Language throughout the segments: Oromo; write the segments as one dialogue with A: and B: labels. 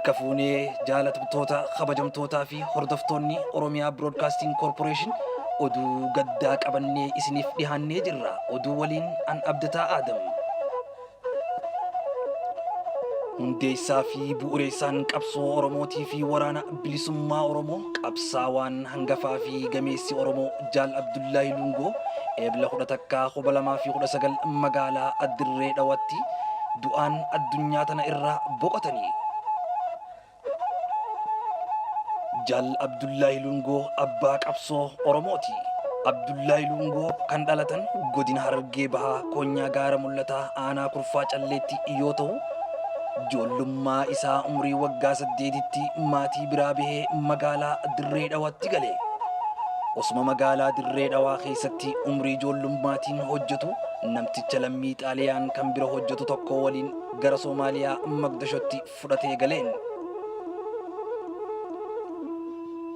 A: Harka fuunee jaalatamtoota, kabajamtootaa fi hordoftoonni Oromiyaa Broadcasting Corporation oduu gaddaa qabannee isiniif dhihaannee jirra. Oduu waliin an Abdataa Aadam. Hundeessaa fi bu'ureessaan qabsoo Oromootii fi waraana bilisummaa Oromoo qabsaawaan hangafaa fi gameessi Oromoo Jaal Abdullaahi Luungoo Eebla 11 2019 magaalaa Dirree Dhawatti du'aan addunyaa tana irraa boqotani. Jaal Abdullaahi Luungoo abbaa qabsoo Oromooti. Abdullaahi Luungoo kan dhalatan godina Harargee Bahaa Koonyaa Gaara Mul'ataa Aanaa Kurfaa Calleetti yoo ta'u, ijoollummaa isaa umrii waggaa 8tti maatii biraa bahee magaalaa Dirree Dhawaatti gale. Osuma magaalaa Dirree Dhawaa keessatti umrii ijoollummaatiin hojjetu namticha lammii Xaaliyaan kan bira hojjetu tokko waliin gara Soomaaliyaa Magdashotti fudhatee galeen.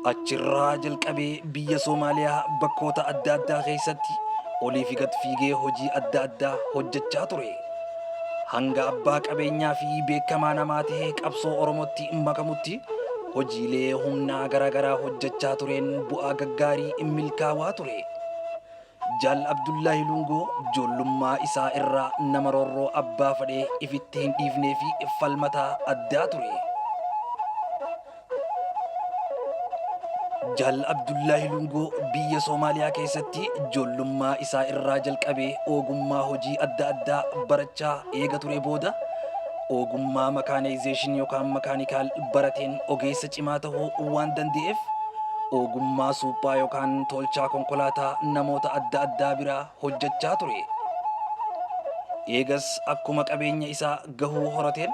A: Achirraa jalqabee biyya Soomaaliyaa bakkoota adda addaa keessatti olii fi gad fiigee hojii adda addaa hojjechaa ture. Hanga abbaa qabeenyaa fi beekamaa namaa tahee qabsoo Oromootti makamutti hojiilee humnaa garaagaraa hojjechaa tureen bu'aa gaggaarii milkaawaa ture. Jaal Abdullaahi Luungoo joollummaa isaa irraa nama roorroo abbaa fadhee ifitti hin dhiifnee fi falmataa addaa ture. Jaal Abdullaahi Luungoo biyya Soomaaliyaa keessatti joollummaa isaa irraa jalqabee ogummaa hojii adda addaa barachaa eega ture booda ogummaa makaanaayizeeshinii yookaan makaanikaal barateen ogeessa cimaa tahuu waan danda'eef ogummaa suphaa yookaan tolchaa konkolaataa namoota adda addaa biraa hojjechaa ture. Eegas akkuma qabeenya isaa gahuu horateen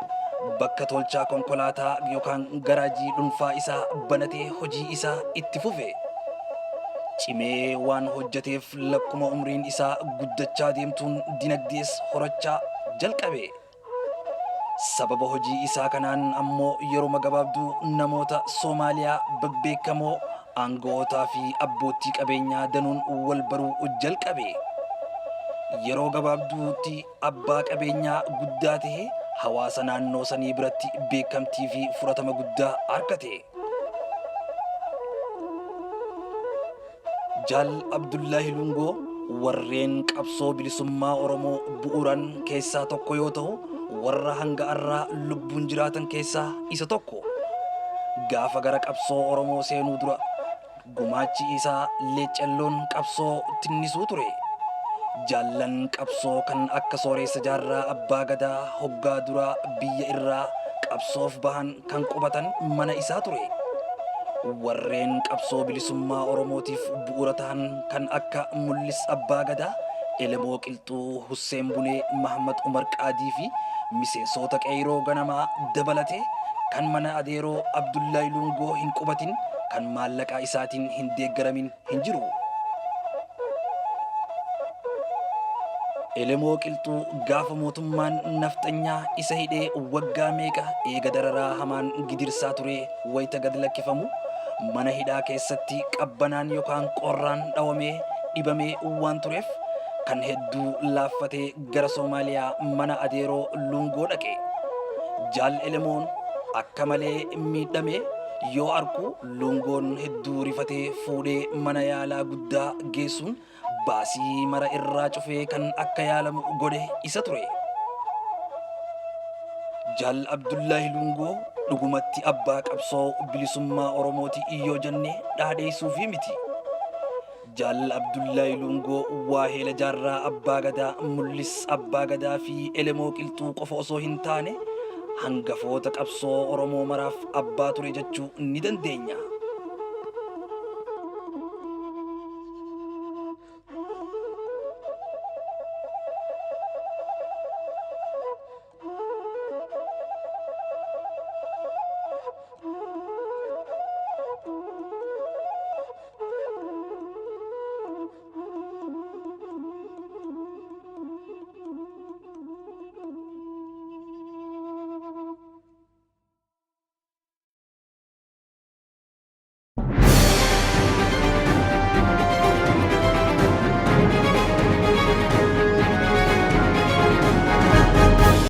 A: bakka tolchaa konkolaataa yookaan garaajii dhuunfaa isaa banatee hojii isaa itti fufe. Cimee waan hojjeteef lakkuma umriin isaa guddachaa deemtuun dinagdees horachaa jalqabe. Sababa hojii isaa kanaan ammoo yeruma gabaabduu namoota Soomaaliyaa babbeekamoo, aanga'ootaa fi abboottii qabeenyaa danuun wal baruu jalqabe. Yeroo gabaabduutti abbaa qabeenyaa guddaa tahee hawaasa naannoo sanii biratti beekamtii fi fudhatama guddaa argate. Jaal Abdullaahi Luungoo warreen qabsoo bilisummaa Oromoo bu'uuran keessaa tokko yoo ta'u, warra hanga arraa lubbuun jiraatan keessaa isa tokko. Gaafa gara qabsoo Oromoo seenuu dura gumaachi isaa leecalloon qabsoo tinnisuu ture. Jaallan qabsoo kan akka Sooreessa Jaarraa Abbaa Gadaa hoggaa duraa biyya irraa qabsoof bahan kan qubatan mana isaa ture. Warreen qabsoo bilisummaa Oromootiif bu'uura tahan kan akka Mul'is Abbaa Gadaa, Elemoo Qilxuu, Husseen Bunee, Mahammad Umar Qaadii fi miseensoota Qeeyroo Ganamaa dabalatee kan mana adeeroo Abdullaahi Luungoo hin qubatin, kan maallaqaa isaatiin hin deeggaramin hin jiru. Elemoo Qilxuu gaafa mootummaan nafxanyaa isa hidhee waggaa meeqa eega dararaa hamaan gidirsaa turee wayita gad lakkifamu mana hidhaa keessatti qabbanaan yookaan qorraan dhawamee dhibamee waan tureef kan hedduu laaffatee gara Soomaaliyaa mana adeeroo Luungoo dhaqe. Jaal Elemoon akka malee miidhamee yoo arku Luungoon hedduu rifatee fuudhee mana yaalaa guddaa geessuun baasii mara irraa cufee kan akka yaalamu godhe isa ture. Jaal Abdullaahi Luungoo dhugumatti abbaa qabsoo bilisummaa Oromooti yoo jenne dhaadheessuufii miti. Jaal Abdullaahi Luungoo waaheela Jaarraa Abbaa Gadaa, Mul'is Abbaa Gadaa fi Elemoo Qilxuu qofa osoo hin taane hangafoota qabsoo Oromoo maraaf abbaa ture jechuu ni dandeenya.